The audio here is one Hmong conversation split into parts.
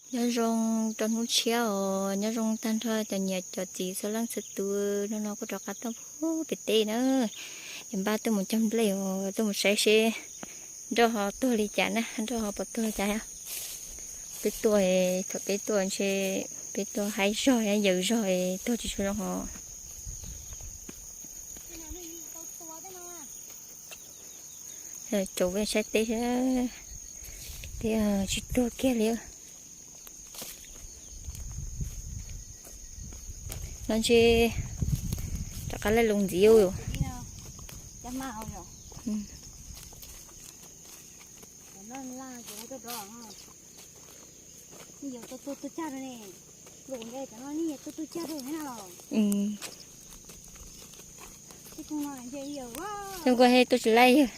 Nyob zoo rau hnub tshiab os, nyob zoo tag nrho cov niam cov txiv txhua leej txhua tus, hnub no kuj rov qab tuaj pem teb na. Es npaj tuaj mus cog nplej os, tuaj mus saib seb nroj ho tuag li cas na, nroj ho puas tuag li cas. Peb tuaj, thaum peb tuaj ntshe peb tuaj haib zog yawm zog, tuag tsis tshua zoo hos. Tsaus peb saib teb seb, teb tsis tuag kiag li. No ntshe rov qab laij lus ntxiv. Zoo nkaus li tuaj tsis laib yawg.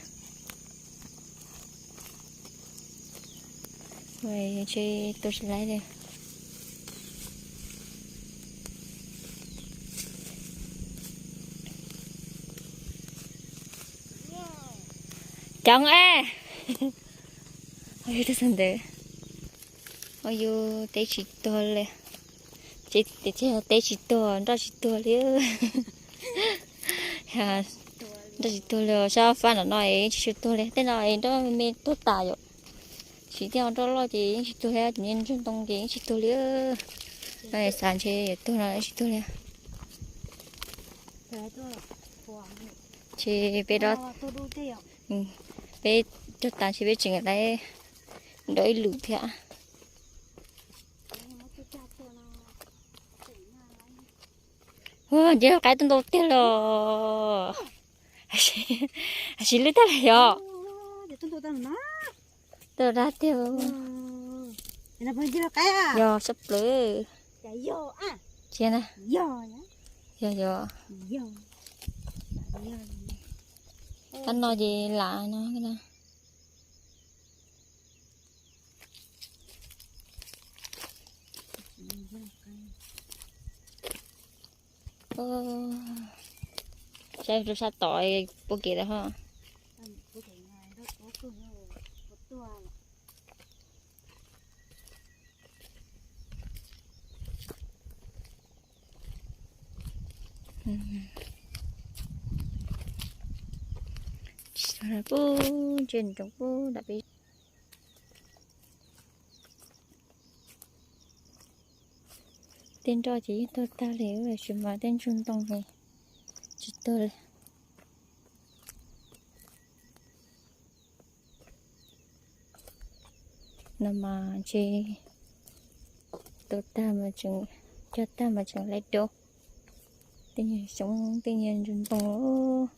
Ntshe tuaj tsis laib li. Cov es, ua yus teb tsis tuag li. Ces teb tsis tuag, nroj tsis tuag li. Nroj tsis tuag li, sab fab nram no es tsis tshua tuag li, tej no es nroj me tuag tas yom. Tsis, tej nroj loj ces yeej tsis tuag li, cov niag ntsuag ntoo ces yeej tsis tuag li. Xav ntshe yuav tuag no yeej tsis tuag li. Ces peb dob, peb cog tas ntshe peb tseem lawv dob ib lwm thiab. Ua, nce qaib tuaj ntau tiag los. Hais lwj tag lawm yog. Tuaj dag tiag. Yog sab plaws. Cia na. Yog yog. Tab no ces lam no. Saib rau sab tod puab kev lawm ho. Puag ntsej nroos puag nram peb. Tej nroj ces yeej tuag tag li, tab sis mas tej ntsuag ntoo tsis tuag li. No mas ntshe tuag tag mas tseem, cog tag mas tseem laib dob. Tej niag xyoob tej niag ntsuag ntoo.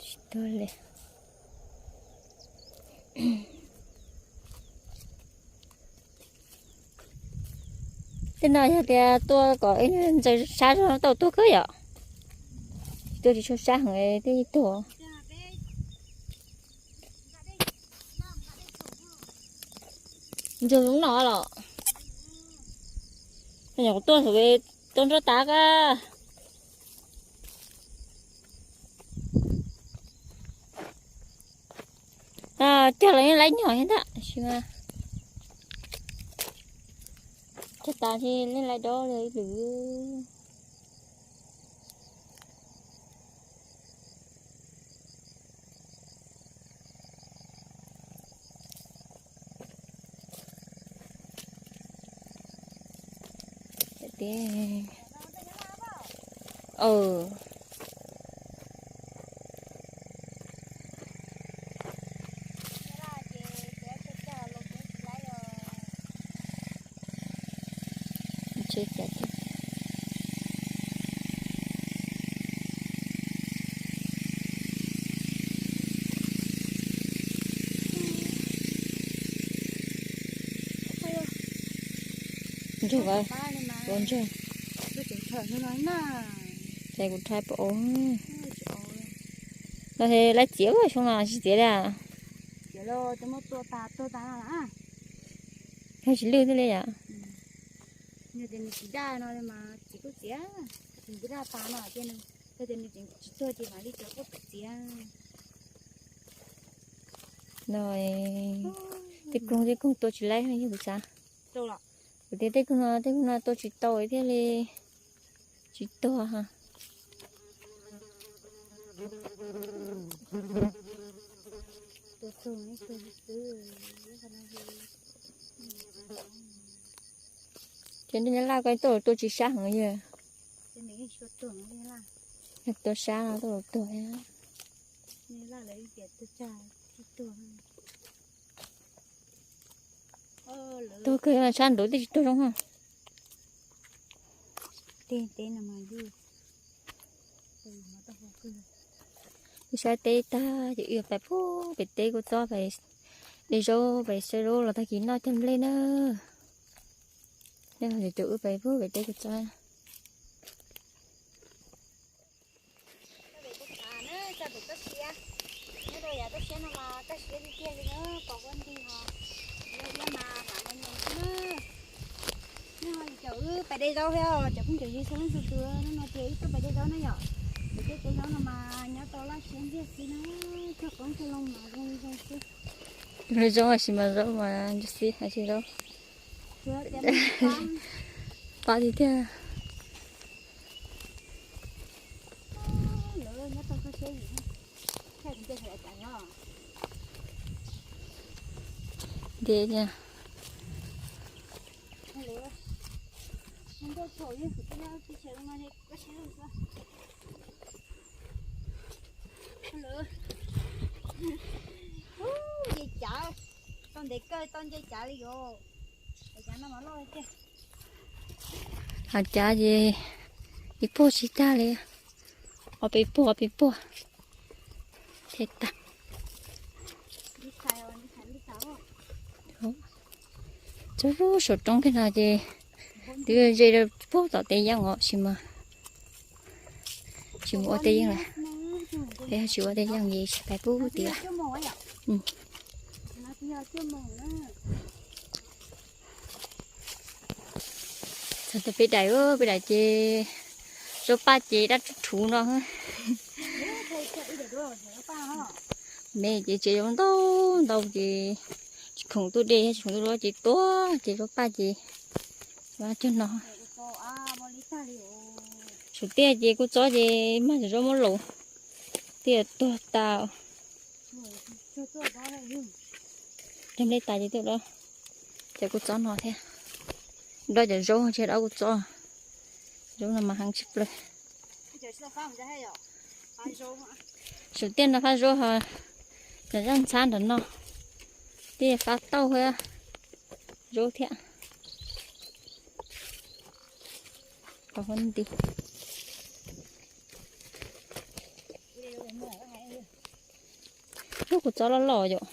Tsis tuag li. Tej no yog tias tua kom ntxaws sab zog tau tuag kawg yom. Tua tsis tshua sab heev twb tuag. Ntsuag lub no los. Nyuam qhuav tuaj, tuaj nroj tas koj. Cog los yeej laib nyom thiab ntag, tab sis mas cog tas ces yeej laib dob li ib lwm. Ntsuag, ua ntsuag. Ces kuv rhaib pom. Los laib txiav xyoo no tsis txiav li. Yog tsis lwj thiaj li yom. Txiv daj no mas txiv kuj txiav, txiv daj tas no tiag no. Tsis tuag ces mam li cov koj txiav. No, tej koog tej koog tua tsis laib yog kuv xav. Kuv tias tej koog no tej koog no tua tsis tau thiaj li tsis tuag. Ces nej laj ko tuaj tua tsis sab heev yog. Tua sab no tuaj tuag. Tuag kawg sab ntuv twb tsis tuag zoo. Wb saib teb tag ces wb pais pub pem teb kuj txob pais de zaub pais saib zaub los tag kis noj cog nplej na. Nej ho caum wb pais pub pem teb kuj txob. Nej ho caum wb pais de zaub thiab os cov phooj cov ywg txhua leej txhua tus, hnub no ces wb tuaj pais de zaub na yom. Ces tej teb zaub no mas nyob tau laj siab ntxiag xwb na, cog qoob cog loo mas zoo li zoo xwb. Zoo tab sis mas zaub mas ntsuab xib hais tsis zaub. Pab tiag tiag. Ntiav. Nce cav, tau ntev kawg tau nce cav li os. Hav cav ces ib puag tsis tag li, ob peb puag ob peb puag thiaj tag. Txog saum roob kiag no ces twb ze rau puag tom tej yeej os, tsis mus, tsis mus ua tej yeej lawm. Peb tsis ua tej yeej ces tsis pais pub tiag. Txog ntawm peb daim, peb daim ces zaub paj ces dab tsuj thuv no. Me ces tsev zaub ntau ntau ces tsis khoom tuaj de, tsis khoom tuaj de ces tuag ces zaub paj ces cog no. Saum tiaj ces kuj txob ces mag cov zaub muab laus, tiaj tuag tas. Cog nplej tas ces tuaj dob cov kua txob no thiab. Dob cov zaub tsis dob kua txob. Zaub no mas heev tshaj plaws. Saum tiaj no fab zaub ho, cov zaj ntxhab nram no, tiaj fab tauj thiab, zaub thiab. Qhov huab nti. Zaub kua txob loj loj yom.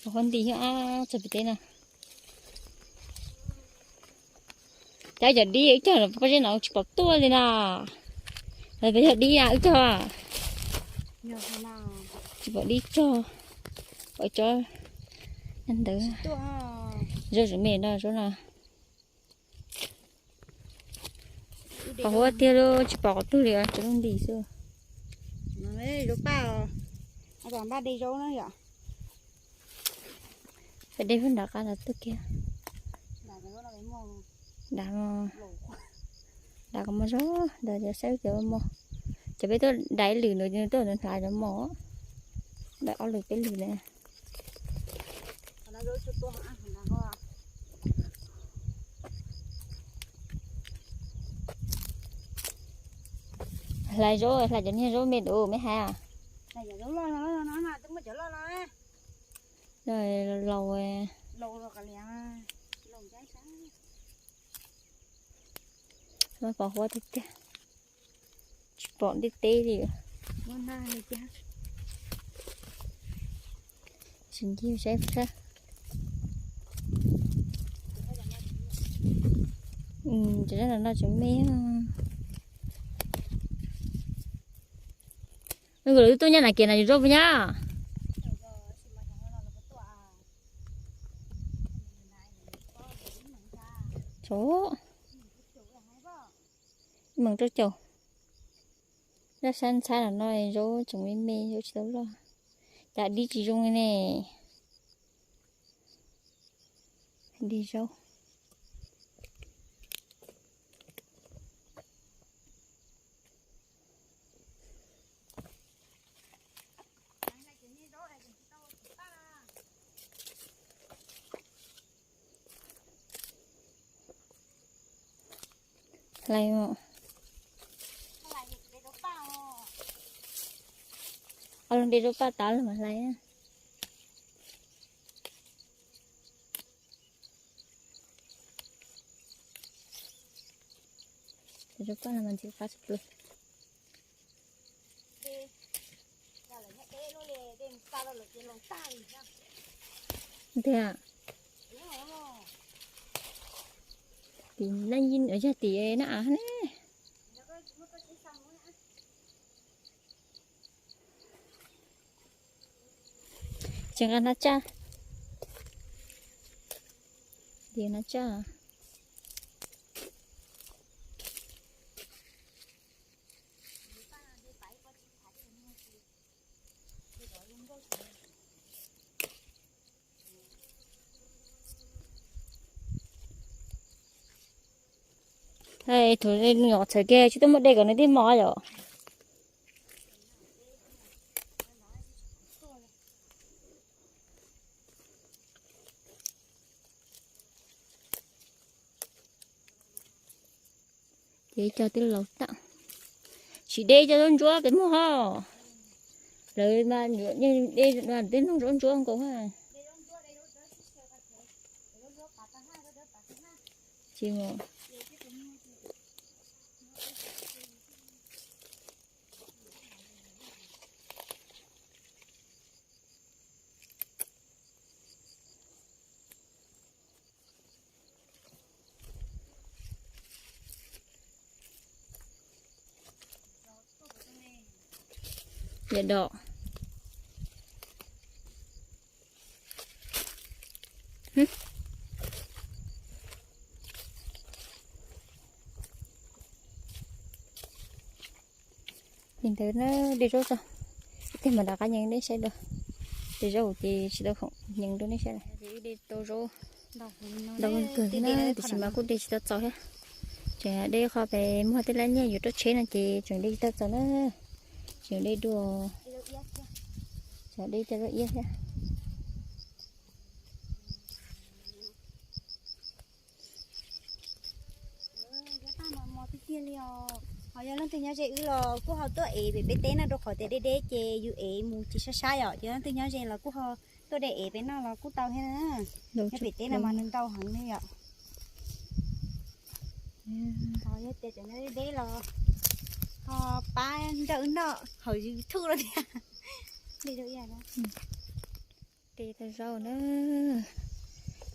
Qhov huab nti thiab txog pem teb na. Cov cov dib wb cog pob zeb no tsis pom tuaj li na. Los peb cog dib na wb cog. Tsis pom dib cog, pom cov ntawd. Zaub tseem me no zaub no. Qhov huab tiag lub tsis pom qhov twg li, tsuas lub nti xwb. Zaub paj, npaj de zaub na yom. Peb de phab nram qab ntawd tuaj kiag. Dav, dav kom muaj zog ntawd saib cov muaj. Cov peb tuaj dav ib lwm ntawd tuaj ntawd hlais cov mos. Dav ob lwm peb lwm ntawd. Hlais zaub, hlais cov niag zaub me duv me hais. Laus, laus, pom huab tiag tiag. Tsis pom ntiaj teb li. Tsis ncig saib sab. Cov no tseem me. Lawv tuaj nyob nram kiag no yus zaub puas nyob? Tso, ib moos rau caum. Laj sab ntxhab los no zaub tseem me me, zaub tsis tau loj. Cas dib tsis zoo li ne. Dib zaub. Hlais os. Ob leeg de zaub paj tav los mas hlais. Zaub paj no mas ntxim qab tshaj plaws. Tiag. Tim na, yog tim na av ne. Tsis nqa hnab tsaj. Tim hnab tsaj. Thaum nyuam txhawm kiag tsis tuaj muab de kom nws tij mos yom. Ces cov twb laus tag, tsis de cov zaub ntsuab pem muag ho. Lawv mas de twb nug zaub ntsuab nkaus. Tsis mus. Yam dom. Li ntawd na, de zaub tso. Ib teg mam rov qab nyees nej saib dua. De zaub ces tsis tau khoom nyees rau nej saib. Ces de tau zaub ntau kawg na, tiam sis mas kuj de tsis tau txaus thiab. Ces de qhov pem muag tej lab nyiaj yuav rau tsheb no ces tseem de tsis tau txaus na. Tseem de dua, tseem de cov zaub iab thiab. Tiag tiag li os. Ho yog leej twg nyob ze wb los kuj ho tuaj ev pem peb teb no rau qhov tias deb deb ces yus ev mus tsis sab sab yom. Ces leej twg nyob ze los kuj ho tuaj de ev pem no los kuj tau thiab na. Nyob pem teb no mas nws ntau heev li yom. Ho yog tias cov nyob deb deb los ho pab nrog wb noj hauv YouTube no thiab. De tau zaub na.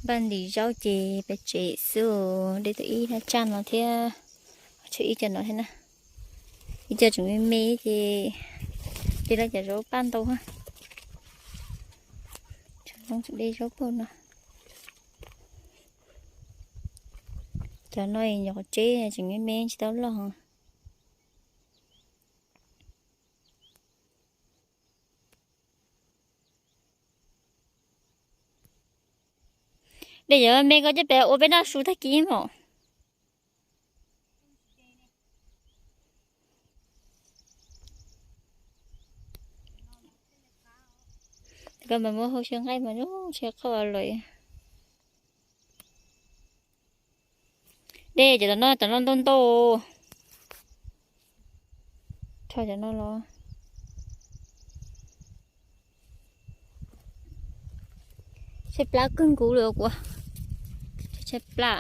Npaj ntim zaub ces pem tsev xwb, de tau ib hnab tsaj no thiab, tshuav ib co no thiab na. Ib co tseem me me ces de lawm cov zaub paj ntau. Tseem de zaub paj no. Cov no nyuam qhuav tseb tseem me me tsis tau loj. De cov me ko coj pem ua peb noj su tag kis mos. Koj mas muab hau xyaw nqaij mas ntsia qhov lawm. De cov no, cov no ntau ntau. Tso cov no los. Tshaib plab kawg nkaus li kuv. Tshaib plab.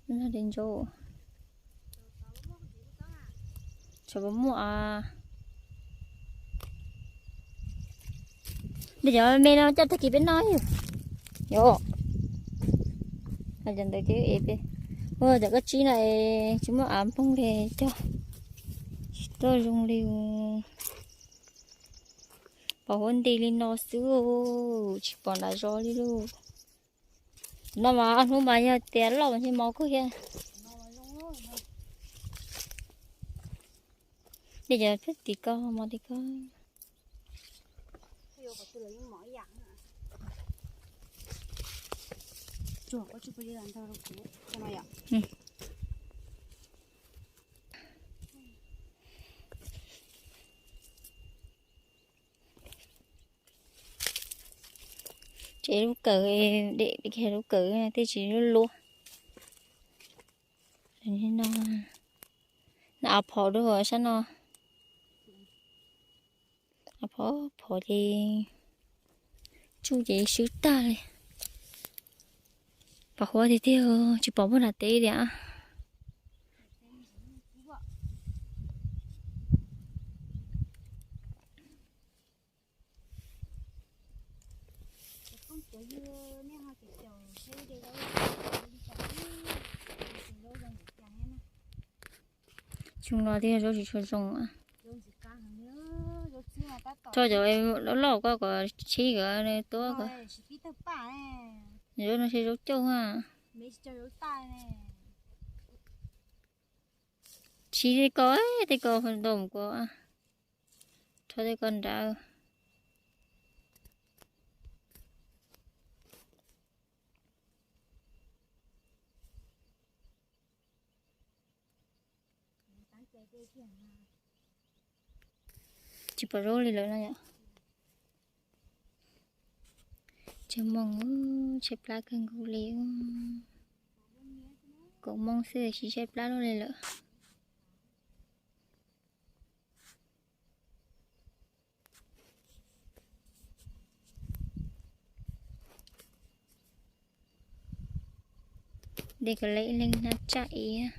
Noj de ntsaub. Tshav puas muaj a. De cov me no coj tag kis peb noj yom. Yom. Cov ntawd ces ev peb. Ua cov koj tsib no es tsis muaj av nplooj li cog. Tsis tuaj zoo li. Pom huab nti li no xwb, tsis pom nram zos li lauj. No mas hnub mas yog tias loj mas ntshe mos kawg thiab. Dej cov pheej tim ko, mos tim ko. Tsev lub kawm, dej kiag lub kawm tej tsis lub luaj. No, no av phom dua sab no. Av phom phom ces tsuj ces swb tag li. Pom huab tiag tiag, tsis pom puag nram teb tiag. Xyoo no thiaj zaub tsis tshua zoo. Tso cov loj loj koj kom tsheb nkawd tuaj ko. Zaub no tsheb zaub cauj a. Tsheb tej ko, tej ko ntau mus ko. Rho tej ko nrad. Tsis pom zaub li lawm no yom. Tshaib moos, tshaib plab kawg nkaus li. Kaum moos xwb tsis tshaib plab luaj li lawm. Dej ko lawv ib leeg hnab tsaj ib.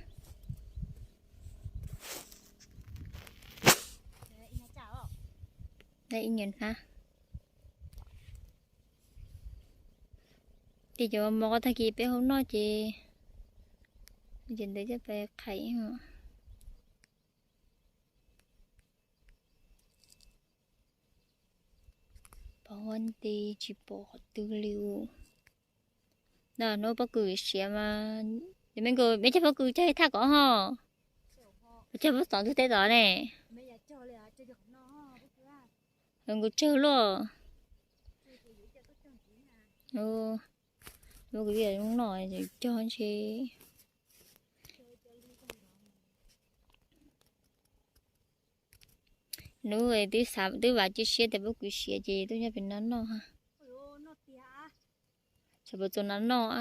Ib nyuag hnab. Ces cov mov ko tag kis peb hau noj ces, ces ntawd coj pais qhais. Pom huab nti tsis pom qhov twg li. No hnub pob kws siav mas, me nkaus me cog pob kws cog thaj kom ho, cog pob tov ntug teb tod ne. Nkaus tsawg luaj. Pob kws zoo noj cog ntshe. Hnub twb xav twb vam cia siab tias pob kws siav ces tuaj nyob pem no noj. Xav puas txog no noj.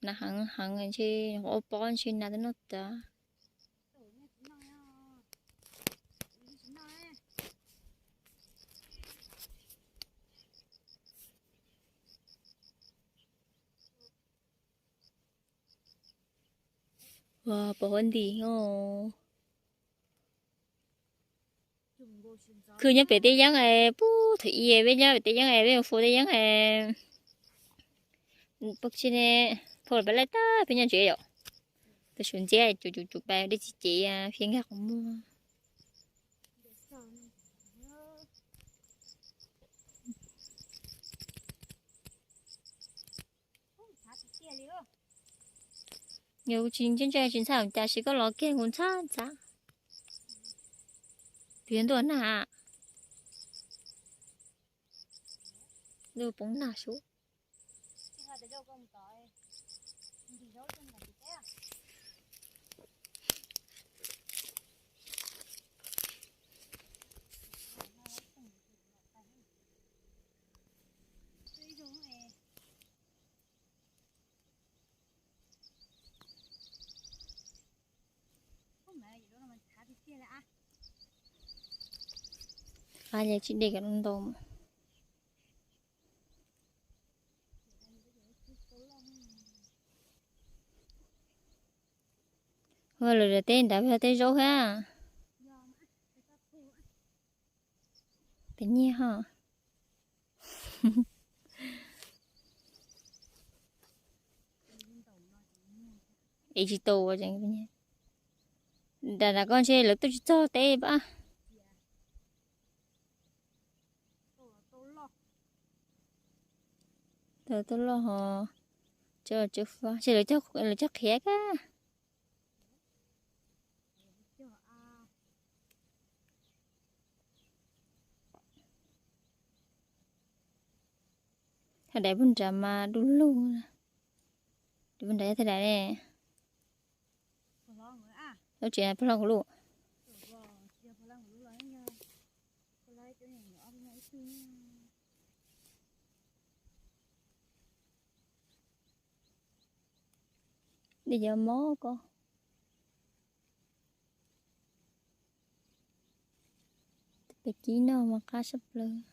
Nas heev heev ntshe ua pob ntshe nas twb noj tas. Ua pom huab nti. Khwv nyob pem tej yeeb, pub thaum ub peb nyob pem tej yeeb, peb mus fu tej yeeb, pub tsi ne, phau peb laij tag peb nyob ntsev yom. Tus suav ntxiab cum cum cum pais dej txiv cev fiab nkag qhov muag. Yog tsis ntse ntse tsis ntxhab cas sis koj los kiag kuv ntxhab ntxhab. Tus yog ntuj nag, ntuj poob nag sub. Qab ces tsis de kom ntau mus. Ua lawm tej nrad yog tej zaub thiab. Pem nyiag ho. Es tsis tau ua, nram nram koj ntshe lawv tuaj tsis txog teb pab. Tau tuaj loj ho, tsw tsw fab, lawv cog qhiav kab. Thaj dais puag nrad mas du lug. Puag nrad yog thaj dais ne. Lub tsev puag hlob kuv lub. Dej cov mob ko. Peb cib noj mas qab sab plaws.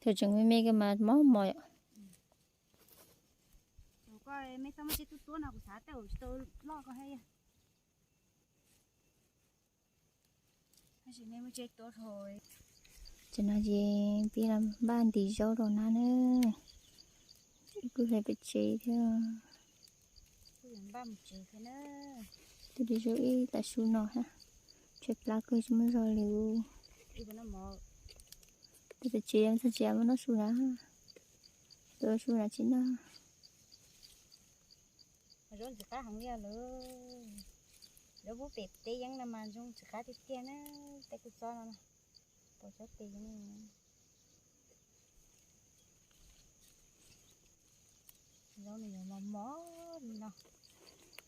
Thaum tseem me me ko mas mob mos yom. Ces no ces pib los npaj ntim zaub rau na na. Kuj hlais pem tsev thiab. Tus zaub ib tas su no ha. Tshuav plab kuj tsis muaj zog li. Tus pem tsev txog tsev muab noj su na. Tus su na tsis noj. Zaub ntxim qab heev li lawm. Zaub pub pem teb yeeb no mas zoo ntxim qab tiag tiag na. Tej kua txob no, pom tsob tes yeeb. Zaub nws yuav mos mos li no,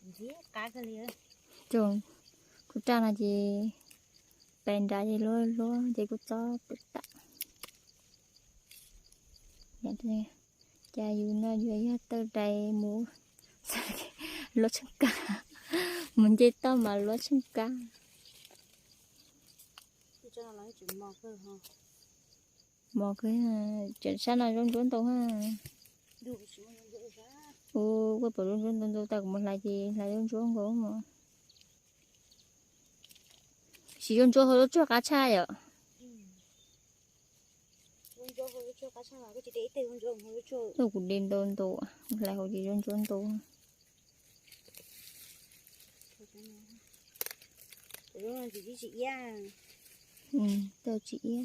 ntxim qab kawg li. Kuv raj no ces pais nrad ces luab luab ces kuj txob pem tam. Cas yus no yuav yog tawg dais mus luab tsheej kab, mus nce toj mas luab tsheej kab. Mos kawg, cov sab no zaub ntsuab ntau ha. Ua koj pom zaub ntsuab ntau ntau tas kuv mus hlais ces hlais zaub ntsuab nkaus mos. Siv zaub ntsuab hau zaub tsuag qab tshaj yom. Kuv de ntau ntau, hlais hauv ces zaub ntsuab ntau. Tau tsis iab,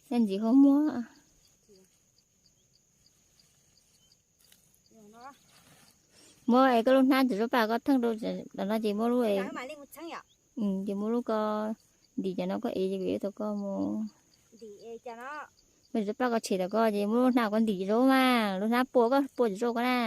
yog ntxiv hauv muab. Muab es koj lub hnab cov zaub paj koj theej rau no ces muab lub, ces muab lub ko ntim cov no koj ev ces kuv ev tau koj mus. Koj zaub paj koj tshem tau koj ces muab lub hnab koj ntim cov zaub mas lub hnab pua koj pua cov zaub koj na.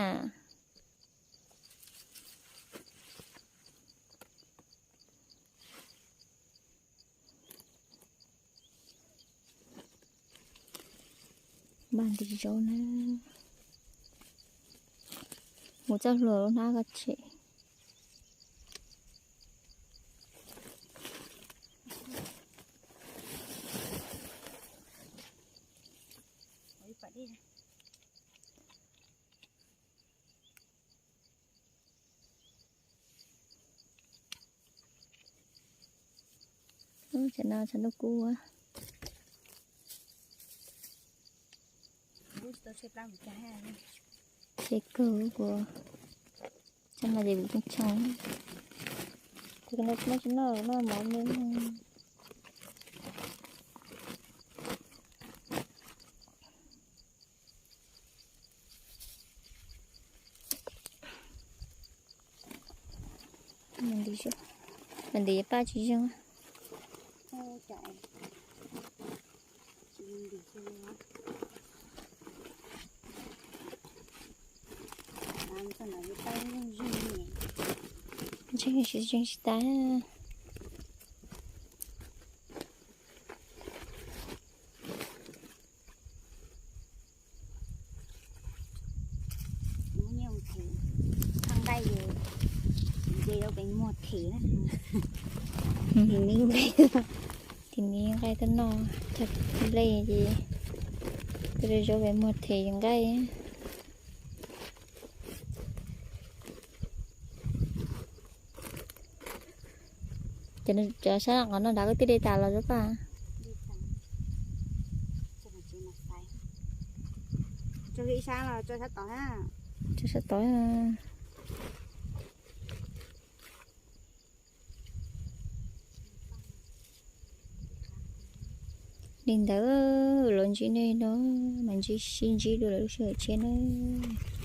Npaj ntim zaub na. Mus txoj hlua lub hnab koj tshem. Tsam no tshav ntuj kub. Tshav kawg kuv, tshav no ces kuv tseem tshav. Kuv no tsis noj, noj mov me. Mas ntim paj tsis zeeg. Zeeg tsis, zeeg tsis tas. Nqaij, ces yuav pem muag them na. Tim miv nqaij, tim miv nqaij tuaj noj, cog nplej ces tuaj zaub pem muag them nqaij. Cov sab qhov no nrad koj twb de tas los zaub paj? Tso ib sab los tso sab tod na. Tso sab tod. Li ntawd los ntsib nej no, mas ntsib sib ntsib dua lawm lub sij hawm tshiab nawb.